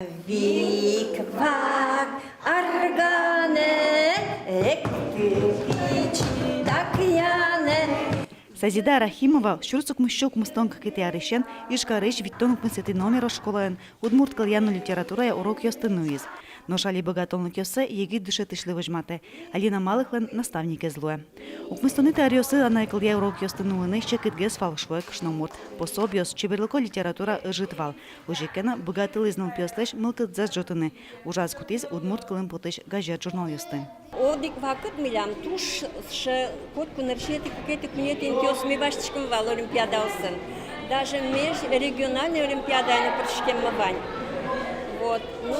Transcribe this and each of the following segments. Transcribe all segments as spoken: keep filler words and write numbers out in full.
Вик-вак арганэ, эктӥ пичи такъянэ. Сазида Рахимова сюрс укмыссю укмыстон кыкетӥ арысен Ижкарысь витьтон укмысэтӥ номеро школаын удмурт кылъя но литературая урокъёсты нуиз. Нош али быгатонлыкъёссэ егит дышетӥсьлы возьматэ. Алина Малыхлэн наставникез луэ. Укмыстонэтӥ аръёсы анай кылъя урокъёсты нуыны секытгес вал, шуэ кышномурт. Пособиос, чеберлыко литература ӧжыт вал. Озьы ке но, быгатылӥз нылпиослэсь мылкыдзэс ӝутыны. Ужаз кутӥз удмурт кылын потӥсь газет-журналъёсты. Одӥг вакыт милям туж сыӵе, котьку нырысетӥ, кыкетӥ, куинетӥ интыос ми басьтӥськом вал олимпиадаосын. Даже межрегиональный олимпиадаын но пыриськеммы вань. Вот. Ну, э,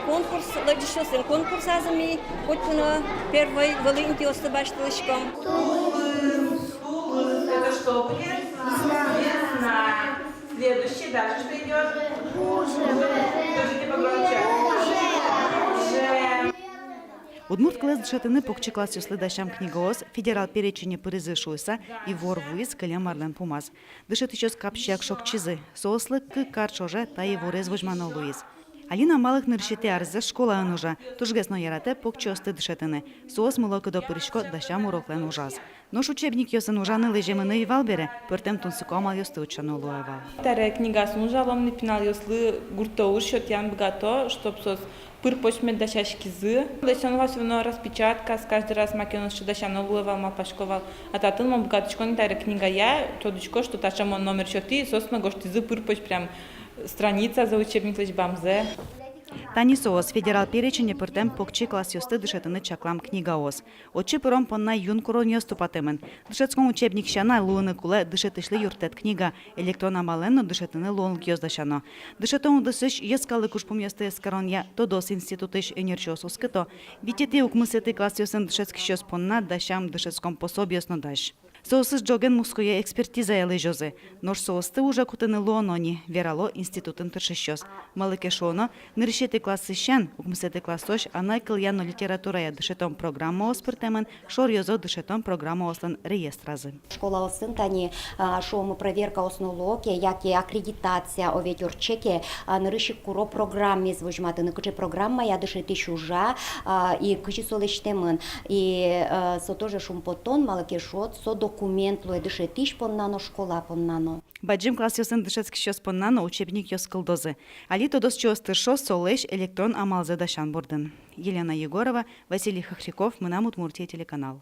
конкурс, лыдӟисьёсын конкурсазы ми котьку но первой вылӥ интыосты басьтылӥськом. Тулыс, тулыс. Это что будет? Весна. Следующий дальше что идёт? Уже. Скажите погромче. Уже. Удмурт кылэз дышетыны покчи классъёслы дасям книгаос федерал перечене пыризы шуыса ивор вуиз кылем арлэн пумаз. Дышетӥсьёс капчияк шокчизы, соослы кык ар ӵоже та иворез возьмано луиз. Алина Малых нырысетӥ арзэ школаын ужа, тужгес но яратэ покчиосты дышетыны. Соос мылокыдо пырисько дасям уроклэн ужаз. Нош учебникъёсын ужаны лэземын ӧй вал бере, пӧртэм тунсыко амалъёсты утчано луэ вал. Таре книгаосын ужалом ни, пиналъёслы гуртоос уж сётъян быгато, чтоб соос пыр-поч мед дасяськизы. Лэсьтоно вал всё равно распечаткаос, каждый раз маке но сыӵе дасяно луэ вал, малпасько вал. А татын мон быгатӥсько ни таре книгая, тодӥсько, что таӵе мон номер сётӥ, соос но гожтӥзы пыр-поч прям страницазэ учебниклэсь бамзэ. Тани соос федерал перечене пыртэм покчи классъёсты дышетыны чаклам книгаос. Отчы пырон понна юн куронъёс тупатэмын. Дышетскон учебник сяна луыны кулэ дышетӥсьлы юрттэт книга, электрон амалэн но дышетыны луонлыкъёс дасяно. Дышетон удысысь йӧскалык ужпумъёсты эскеронъя тодос институтысь ӧнерчиос оскыто: витетӥ, укмысэтӥ классъёсын дышетскисьёс понна дасям дышетскон пособиос но дась. Соосыз ӝоген Москвае экспертизае лэзёзы. Нош соосты уже кутыны луоно ни, верало институтын тыршисьёс. Малы ке шуоно, нырысетӥ классысен укмысэтӥ классозь анай кылъя но литературая дышетон программаос пыртэмын шоръёзо дышетон программаослэн реестразы. Школаосын тани, а, шуом, проверкаос но луо ке, яке аккредитация, о ведь, ортче ке, а, нырысь ик куро программаез возьматыны, кыӵе программая дышетӥсь ужа, а, и кызьы со лэсьтэмын. И, э, со тоже шумпотон, малы ке шуод, со документ луэ дышетӥсь понна но, школа понна но. Бадӟым классъёсын дышетскисьёс понна но учебникъёс кылдозы. Али тодосчиос тыршо солэсь электрон амалзэ дасян бордын. Елена Егорова, Василий Хохряков, «Мынам Удмуртие» телеканал.